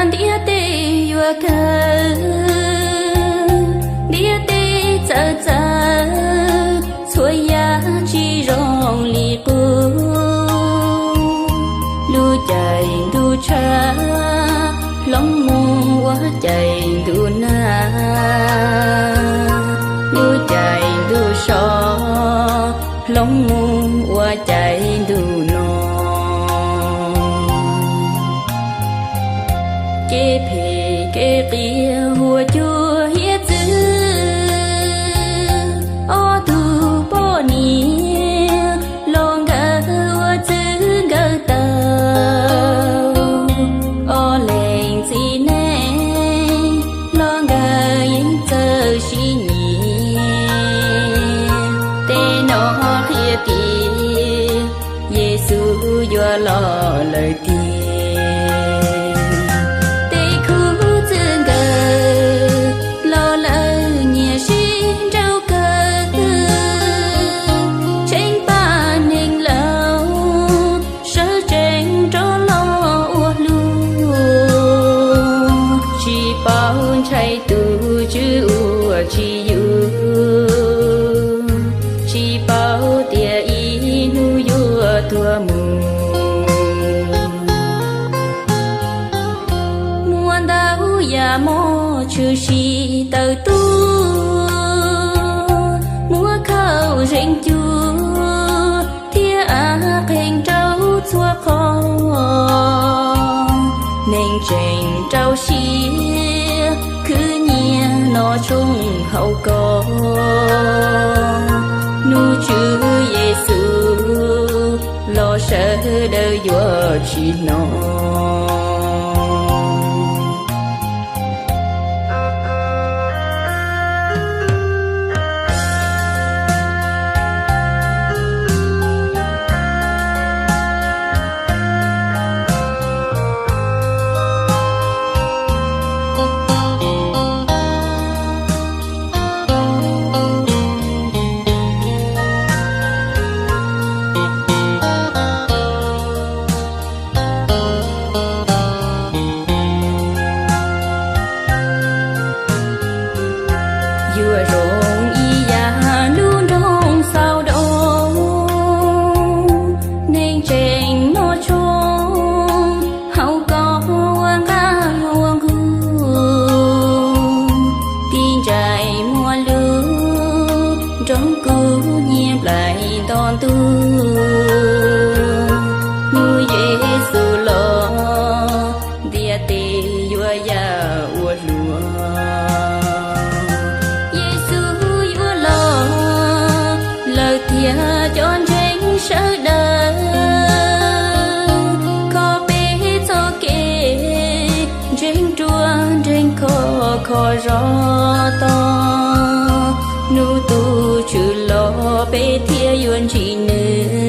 Ntiaj teb yuav kawg, ntiaj teb txawv txawv, txhua yam tsis zoo li qub. Lub caij ntuj tshav, hloov mus ua caij ntuj nag, lub caij ntuj so, hloov mus ua caij ntuj no. Kev phem kev qias huam cuam hiav txwv, ob tug poj niam los nkawd ua txwv nkawd taug, ob leeg txiv neej los nkawd yeej txawj sib nyiam. Tej no qhia tias Yexus yuav los lawm tiag. Tej khub txwv nkawd los lawv nyiam sib nrauj kawg, tseem pab neeg laus sawv tsees rov los ua hluas. Tsis paub ntshai tus tswv ua tsis yus, tsis paub tias ib hnub yuav tuag mus. Muaj ntau yam mob tshwm sim tawm tuaj, muab khaub zeeg cuab thiab av qeeg rau txhua qhov. Neeg tseem rau siab khwv nyiaj noj tshoob haus kos, hnub Tswv Yexus los sawv daws yuav tsis hnov. Yuav zoo ib yam lub nroog xaus dua, neeg tseem noj tshoob haus kos ua nqaj ua nqug, tiv ntsaim muaj lug, nroo kub nyiaj nplaim nto ntuj. Hnub Yexus los ntiaj teb yuav yaj ua hluas. Yexus yuav los lawm tiag cov ntseeg sawv daws, kho peb txoj kev ntseeg ruaj nreeg khov kho zov tos. Hnub tus Tswv los peb thiaj yuav ntsib nws,